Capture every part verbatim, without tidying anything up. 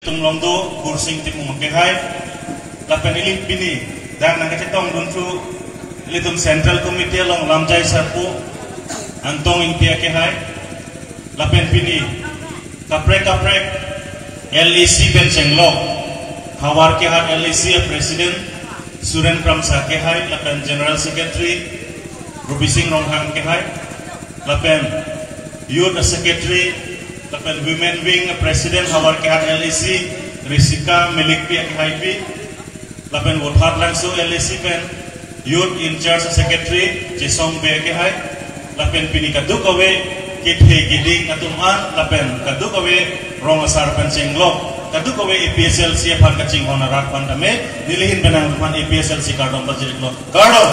Ilitum along do Kursing Timung akehai, lapen ili pini dak nangkachetongdun thu ilitum Central Committee along lamjai sarpo Angtong Ingti akehai, lapen pini kaprek kaprek L A C pen chenglok, Howraghat L A C a President Suren Kramsa akehai, lapen General Secretary Rupi Sing Ronghang akehai, lapen Youth a Secretary, lapen Women Wing a President Howraghat L A C Risika Milikpi akehaipi, lapen Vothatlangso L A C pen Youth in Charge a Secretary Chesong Bey akehai, lapen pini kadokave kethe keding atum an, lapen kadokave rong asar pen chenglok, kadokave A P H L C aphan kachinghon arat aphan tame neli ahin pen nangphan A P H L C kardom pajirlo. Kardom.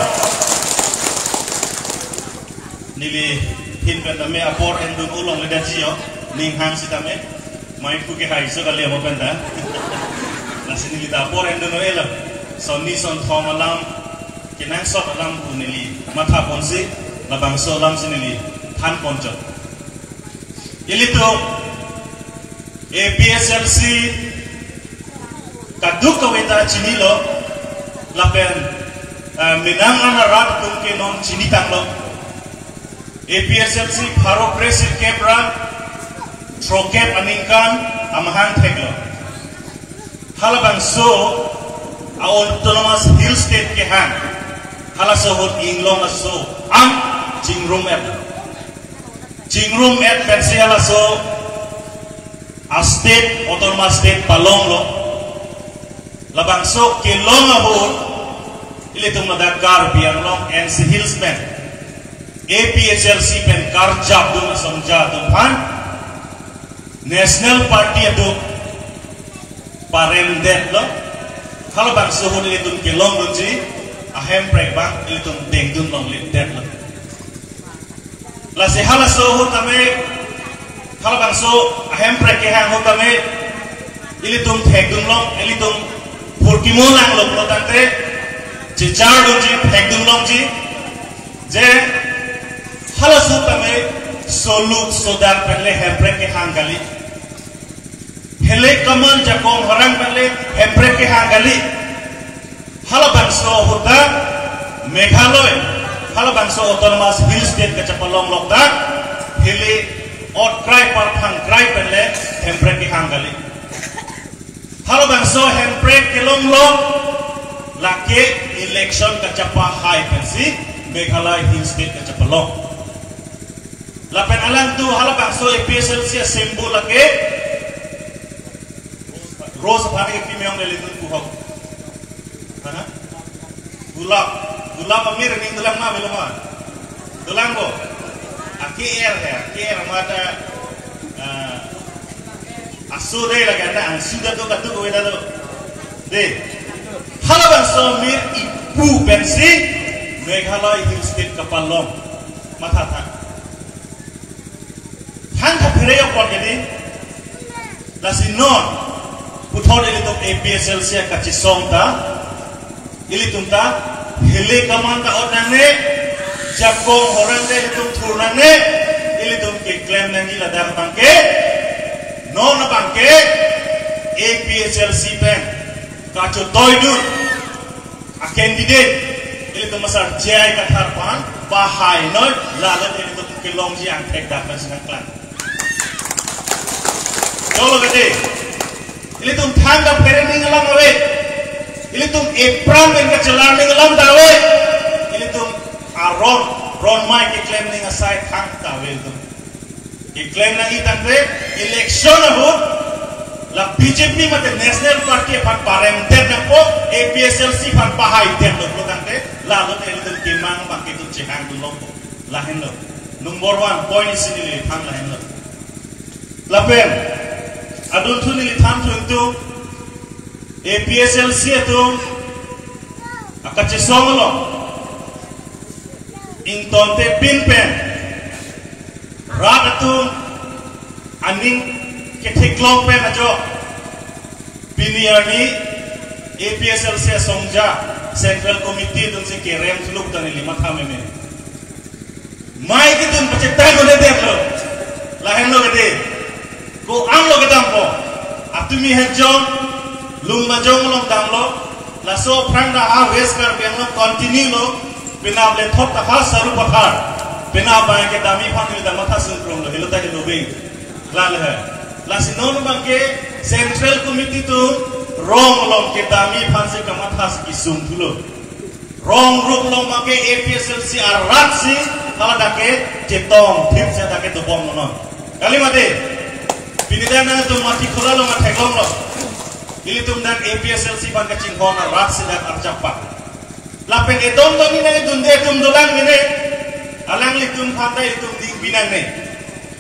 Neli ahin pen tame apor endun ulong le daji yo, ning hang sitame, maiphu kehai so kali amo pen ta. Lasi neli ta apor endun o elo. Sonni sonthom alam, kenangsot alam pu neli mathaponsi, labangso alamsi neli thanpon chot. Ilitum A P H L C kadokave ta chinilo, lapen, eh, menang an arat atum ke non chinitanglo. A P H L C pharo kresirkep ra throkep aningkan amahang theklo. Halabangso a Autonomous Hill State kehang, halaso ahut inglong aso ang chingrum-et. Chingrum-et pensi halaso a state, Autonomous State palonglo. Labangso kelong ahut ilitum ladak Karbi Anglong N C Hills pen A P H L C pen karjapdun asongja atum aphan National Party atum paremdetlo. Halabangso ahut ilitum kelongdunji ahemprek abang ilitum dengdun longlipdetlo. Lasi halaso ahut tame, halabangso ahemprek kehang ahut tame, ilitum thekdunlong, ilitum phurkimo langlo pulo tangte, chechardunji, thekdunlongji, je halaso tame soluk sodak pen le hemprek kehang kali. Hilli Kaman Jakong Horang pen le hemprek kehang kali. Halabangso ahut ta Meghalaya, halabangso Autonomous Hill State kachepalonglok ta hilli otkrai parphangkrai pen le hemprek kehang kali. Halabangso hemprek kelonglok, lake election kachepahai pensi Meghalaya Hill State kachepalong. Lapen alangtum halabangso A P H L C a symbol lake rose aphan ke kimi ong lelitun puhok. Hana? Gulap. Gulap amir ning dolang ma, belo ma? Dolang bo. Aki er he, aki er mata, ah, aso dei lake anda angsu da to katu ko da to. Dei. Halabangso amir ipu pensi Meghalaya Hill State kapalong. Matha tha. Thangta phere apot kedi, lasi non puthot ilitum A P H L C kachesong ta, ilitum ta hilli Kaman ta ot nangne, Jakong Horang ta ilitum thur nangne, ilitum keklem nangji ladak abangke, non abangke A P H L C pen kachetoidun a candidate, ilitum asar J I Kathar aphan pahai noi, lalo ilitum kelongji angthek dak pen sinang klang. Jolo kete, ilitum thangta phere ning alam ave, ilitum epran pen kachelar ning alam ta ave, ilitum aron, ron mai keklem ning asai thangta ave ilitum. Keklem nangji tangte election ahut la B J P mate National Party aphan paremdet nangpo, A P H L C aphan pahaidet lo tangte, lalo te ilitum kemang abangke itum chehangdun longpo. Lahenlo. Number one point isi neli than lahenlo. Lapen adunthu neli than thu itum A P H L C atum akachesong along ingtonte pinpen rat atum aning ketheklong pen ajok pini arni A P H L C asongja Central Committee atumsi kerem thuluk ta neli matha meme. Mai kedun pachethang ko-an detlo. Lahenlo kete. Ko-anlo kedampo. Atumi hejong, lung majong along damlo, laso aphrang ta a West Karbi Anglong continue lo, penap le thot ta ha saru pathar, penap abang ke dami aphan neli ta matha sungkrong lo, helo ta helo beng. Lale hai. Lasi non abang ke Central Committee atum rong along ke dami aphan si kamatha si kesung thulo. Rong rup along abang ke A P H L C arat si hala dak ke chetong thip si dak ke dobom non. Kali mati. Pini dak nangtum Mathi Khola along atheklong lo. Ilitum dak A P H L C aphan kachinghon arat si dak arjap pak. Lapen edon doni nangdunde atum dolang mene. Alanglitum aphan ta itum ding binang ne.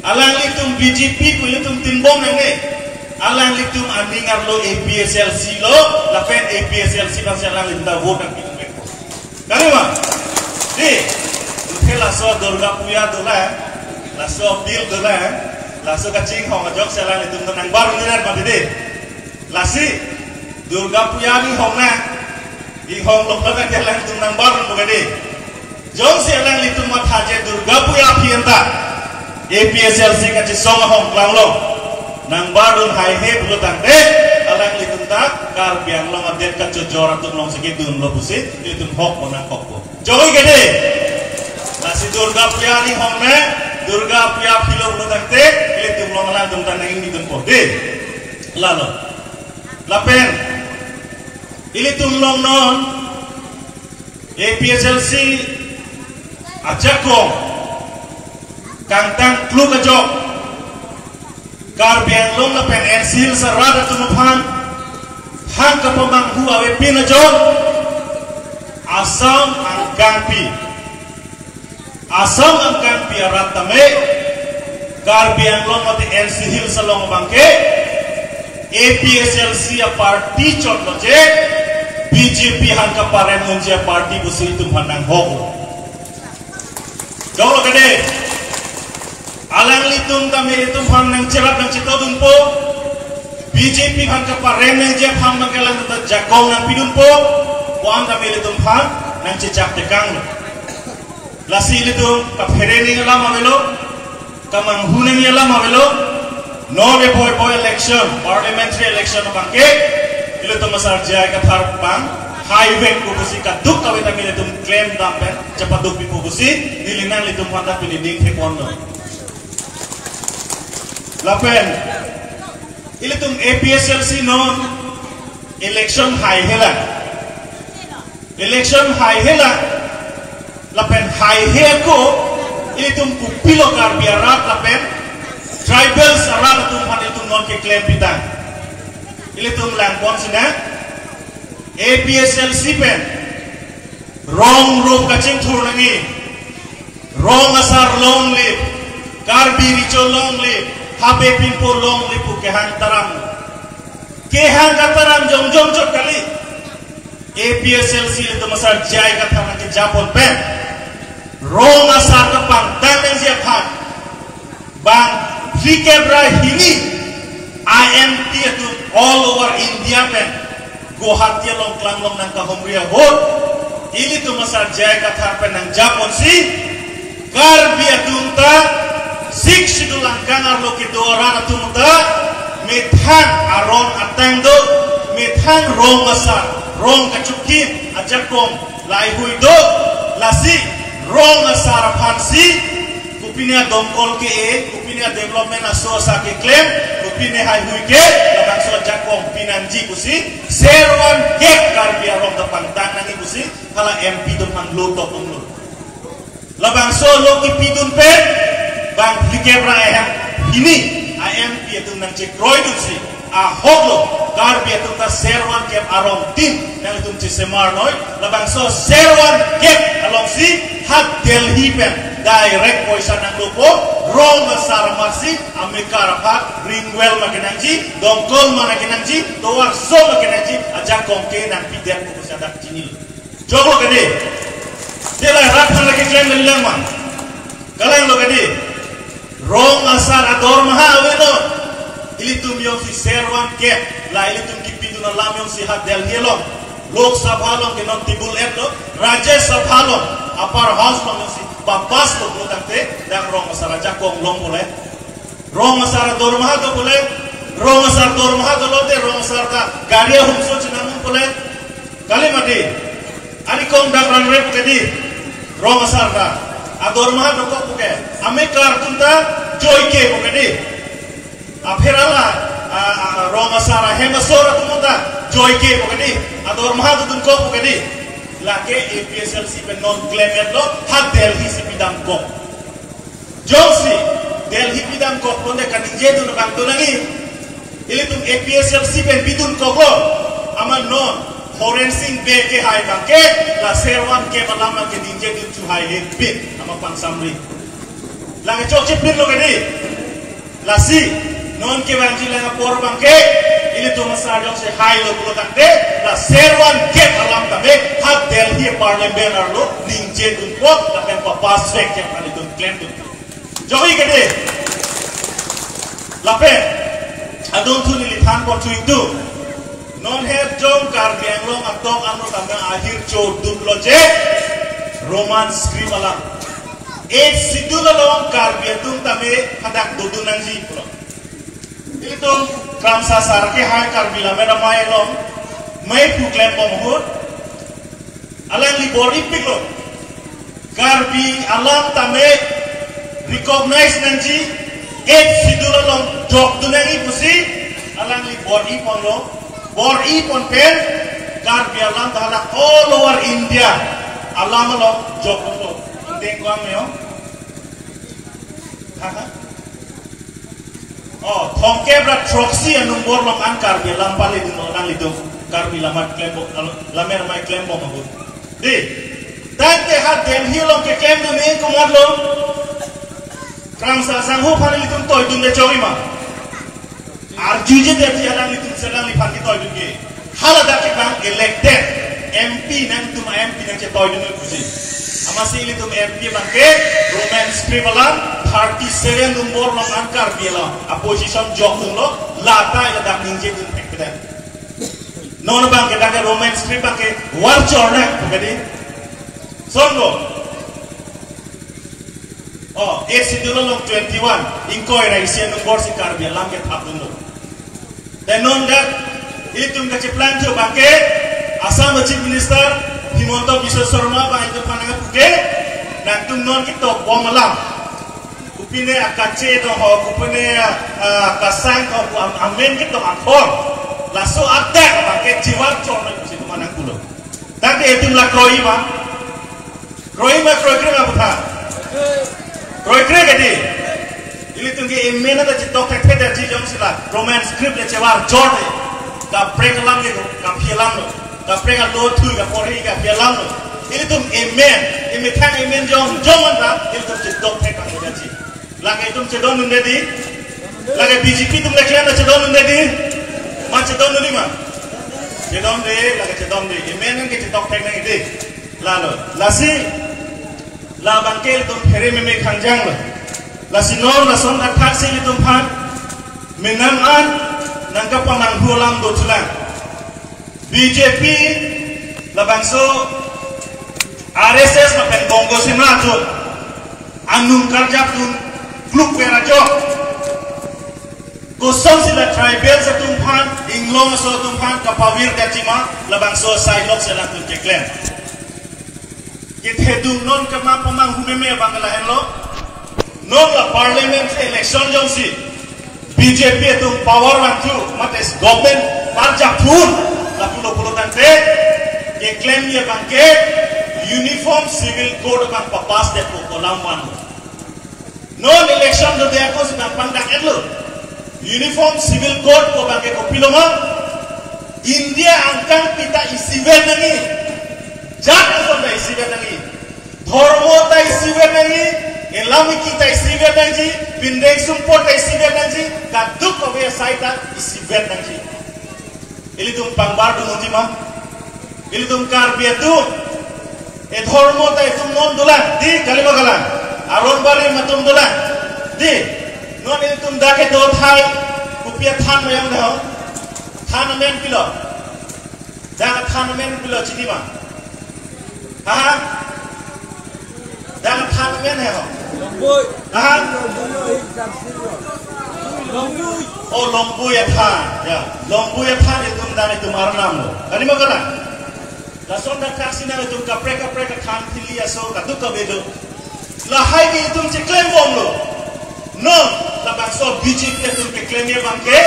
Alanglitum B J P pu ilitum tinbom nangne. Alanglitum aning arlo A P H L C lo, lapen A P H L C aphan si alanglitum ta vote nangpidun bek. Kali ma? Di, mungkin laso Durga Puja dolang, laso bill dolang, laso kachinghon ajok si alanglitum ta nangbar undirat mati di. Lasi, Durga Puja ni hong na, di hong lok lok aja alanglitum nangbar un bukadi. Jongsi alanglitum matha je Durga Puja aphi anta A P H L C kachesong ahong klanglo. Nangbar un haihe pulo tangte alanglitum ta Karbi Anglong adet kachojor atum along si kedun lo pusi ilitum hok po nangkok po. Joi kede. Lasi Durga Puja ni hong me Durga Puja aphi lo pulo tangte ilitum along alangtum ta nang ingni dun po. De. Lalo. Lapen ilitum along non A P H L C ajakong kangtang kluk ajok Karbi Anglong lapen N C Hills arat atum aphan hang kapamanghu avepin ajok Assam angkangpi. Assam angkangpi arat tame Karbi Anglong mate N C Hills along abang ke A P H L C aparty chot lo je B J P hang kaparem unji aparty pusi itum aphan nanghok. Jok lo kede. Alanglitum tame ilitum aphan nangcherap nangchetodun po. B J P hang kaparem nangji aphan abang ke alanglitum ta jakong nangpidun po. Ko-an tame ilitum aphan nangchechak tekang lo. Lasi ilitum kaphere nangji alam avelo, kamanghu nangji alam avelo, non epoi epoi election, parliamentary election abang ke, ilitum asar J I Kathar abang, hai vek pu pusi kaduk kave ta ilitum klem dam pen, chepaduk pipo pusi, neli nanglitum aphan ta pini ning thepon lo. Lapen, ilitum A P H L C non, election haihe lang. Election haihe lang, lapen haihe ako, ilitum kopilo Karbi arat lapen tribals arat atum aphan ilitum non keklem pitang. Ilitum langpon sinang, A P H L C pen, rong rup kachingthur nangji, rong asar long live, Karbi Recho long live, Habe Pinpo long live pu kehang taram. Kehang kataram jongjong chot kali. A P H L C ilitum asar J I Kathar nangkejapon pen rong asar kepangtang nangji aphan bang phlikep ra hini I M T atum all over India pen Guwahati along klanglong nangkahumri ahut ilitum asar J I Kathar pen nangjaponsi Karbi atum ta Sixth Schedule angkang arlo kedo arat atum ta methang aron ateng do, methang rong asar, rong kachukit ajakong lahaihui do, lasi rong asar aphansi kopine adongkol ke-e, kopine adevelopment aso asa keklem, kopine haihui ke, labangso ajakong pinangji pusi, servan kep Karbi arong ta pangtang nangji pusi, hala M P atum aphan lo tokong lo. Labangso lo kipidun pen, bang phlikep ra ehem hini, I M P atum nangchekroidunsi, ahok lo, Karbi atum ta servan kep arong tin, nanglitum chesemar noi, labangso servan kep alongsi, ha Delhi pen, direct poisa nanglopo, rong asar amarsi, amekar aphan, ring well ma kenangji, dongkol ma nangkenangji, tovar so ma kenangji, ajakong ke nangpidet ko pusi dak chinilo. Jok lo kadi. Tela rat aphan lake klem neli lang ma. Kalang lo kadi. Rong asar adormaha avelo. Ilitum jongsi servan kep. La ilitum kipidun alam jongsi ha Delhi along, Lok Sabha along ke non table et lo. Rajya Sabha along, Upper House along jongsi papas lo pulo tangte, dak rong asar ajakong long pule. Rong asar adormaha do pule. Rong asar dormaha dolo te rong asar ta gari ahumso chenam pule. Kali mati. Ari kong dak ran rep ke di. Rong asar ta. Adormaha dokok ke. Ame kar atum ta joike ke di. Apherala, a, a, rong asar ahem asor atum ta joike ke di. Adormaha dunkok ke di. Lake A P H L C pen non klem-etlo, ha Delhi si pidamkok. Jongsi Delhi pidamkok lote kaningje dun abang do nangji. Ilitum A P H L C pen pidunkoklo. Amat non Horensing Bey kehai abangke la Servan Camp alam abangke ningje dun chuhai hepik amat pangsamri. Lake chokche pinlo ke di. Lasi non kevangji lang apor abangke ilitum asar jongsi hailo pulo tangte la Servan Camp alam tame ha Delhi Parliament arlo ningje dunkok lapen papass vek jang kalitum klemdun. Jogi ke di. Lapen adung thu neliphan pon chuingtu. Non het jong Karbi Anglong atok ano tame ahir choduklo je Roman script alam. Eighth Schedule along Karbi atum tame hadak dodun nangji pulo. Ilitum Kramsa sar kehai Karbi Lammet Amei along mei pu klembom ahut alangli bor-ipiklo. Karbi alam tame recognize nangji, Eighth Schedule along jokdun nangji pusi alangli bor-iponlo. Bor-ipon pen Karbi alam ta hala all over India alam along jokdunlo. Dengkam yo. Haha. Oh, thomkep ra throksi anung bor along an Karbi alam pale dun alangli dong. Karbi Lammet Klembom, Lammet Amei klembom ahut. Di, tangte ha Delhi along keklemdun ni komatlo. Kramsa sangho aphan ilitum toidunde chokji ma. Arjuje deti alanglitum si alangliphan ketoidun ke. Haladak ke bang elected M P nangtum M P nangchetoidun pusi. Amatsi ilitum M P abangke Roman script alam thirty seven number along an Karbi alam. Opposition jokdunlo, lata ladak ningje dun thek pedan. Non abangke dak Roman script abangke war chorna pu ke di. Songo. Oh, Eighth Schedule along twenty-one, ingkoi ra isi anung bor si Karbi alam kethapdunlo. Te non dak ilitum kacheplang thu abangke Assam Chief Minister Himanta Biswa Sarma abang ilitum aphan nangpu ke, nangtum non ketokbom alam. Kopine akache do ho, kopine, ah, akasang do ho, am-, amen ketok akhor. Laso adak abangke jiwar chorna pusi komat nangpulo. Tangte itum la kroiji ma. Kroiji ma kroikre ma putha. Kroikre ke di. Ilitum ke amen ta chetok thekthedetji jongsi la Roman script le chewarjorde. Kaprek alam ke kaphi alamlo. Kaprek alo thui kaporhi kaphi alamlo. Ilitum amen. Imethang amen jongjong anta ilitum chetok thek abang jadi. Lake itum chedondunde di. Lake B J P atum le klem chedondunde di. Ma chedondunji ma. Chedonde, lake chedonde. Amen ke chetok thek nangji di. Lalo, lasi, labangke ilitum phere meme khangjanglo. Lasi non lason athaksi ilitum aphan menang an nangkapamanghu alam do chulang. B J P labangso R S S lapen Bongo Sena atum anung karjapdun klukver ajok. Kosonsi la tribals atum aphan, inglong aso atum aphan kapavirketji ma, labangso asai alongsi alangtum keklem. Kethedung non kemapamanghu meme abang lahenlo. Non la parliament election jongsi B J P atum power vangthu, mate government parjapthu, lapulo pulo tangte keklemji abangke Uniform Civil Code abang papassdet pu kolam vanlo. Non election dode ako si bang pangdak-etlo. Uniform Civil Code pu abangke kopilo ma? India angkangpi ta isivet nangji. Jat ason ta isivet nangji. Dhormo ta isivet nangji. Elam iki ta isivet nangji. Pindeng sumpot ta isivet nangji. Kadokave asai ta isivet nangji. Ilitum pangbardun unji ma? Ilitum Karbi atum. E dhormo ta itum non dolang. Di, kalima kalang. Aron barim atum dolang. Di, non ilitum dak kedo athai. Kopi athan ma yang dah. Than amen pilo. Dak athan amen pilo chini ma? Ha? Dak athan amen he ho. Nomboi. Ha? Nomboi, nomboi, exam sirlo. O Longbui athan, ya, Longbui athan itum dan itum arnam lo. Kali ma kalang? Lason dak thaksi nanglitum kaprek kaprek athan thili aso kadokave do. Lahai ke itum cheklem bomlo. Non, labangso B J P atum keklemji abang ke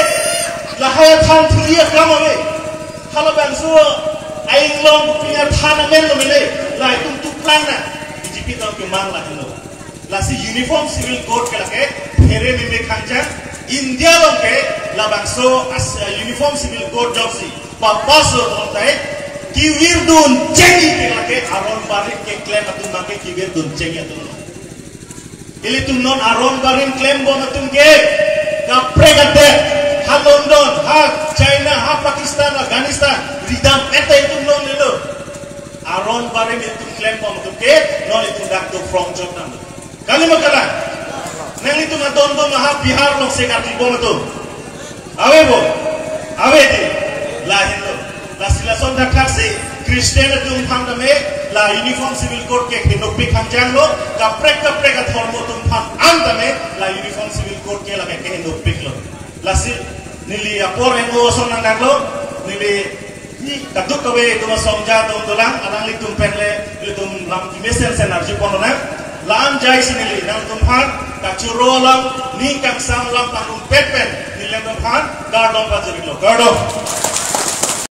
lahai athan thili akam ave. Halabangso ainglong pini athan amen lo mele. La itum tuklang na. B J P atum kemang lahenlo. Lasi Uniform Civil Code ke lake phere meme khangjang, India along ke labangso as, uh, Uniform Civil Code ajoksi papass lo tangte kevirdun chengji ke lake Aaron Barim keklem atum abang ke kevirdun chengji atum. Ilitum non Aaron Barim klembom atum ke kaprek adet, ha London, ha China, ha Pakistan, Afghanistan ridam et ta itum non lelo. Aaron Barim itum klembom atum ke non itum dak do front jot nang. Kali ma kalang? Nanglitum adon do ma ha Bihar along se karjibom atum? Ave bo? Ave di. Lahenlo. Lasi lason dak thaksi Christian atum aphan tame la Uniform Civil Code ke henopik khangjang lo, kaprek kaprek adhormo atum aphan an tame la Uniform Civil Code ke lake kehenopik lo. Lasi neli apor engo ason nangdaklo, neli ni kadokave itum asong ja atum dolang, alanglitum pen le itum lam kemesen sen arjupon nang. La-an jaisi neli nangtum aphan kachoro alam, ning kangsam alam pangrum pet pen neli nangtum aphan kardom pajirlo. Kardom.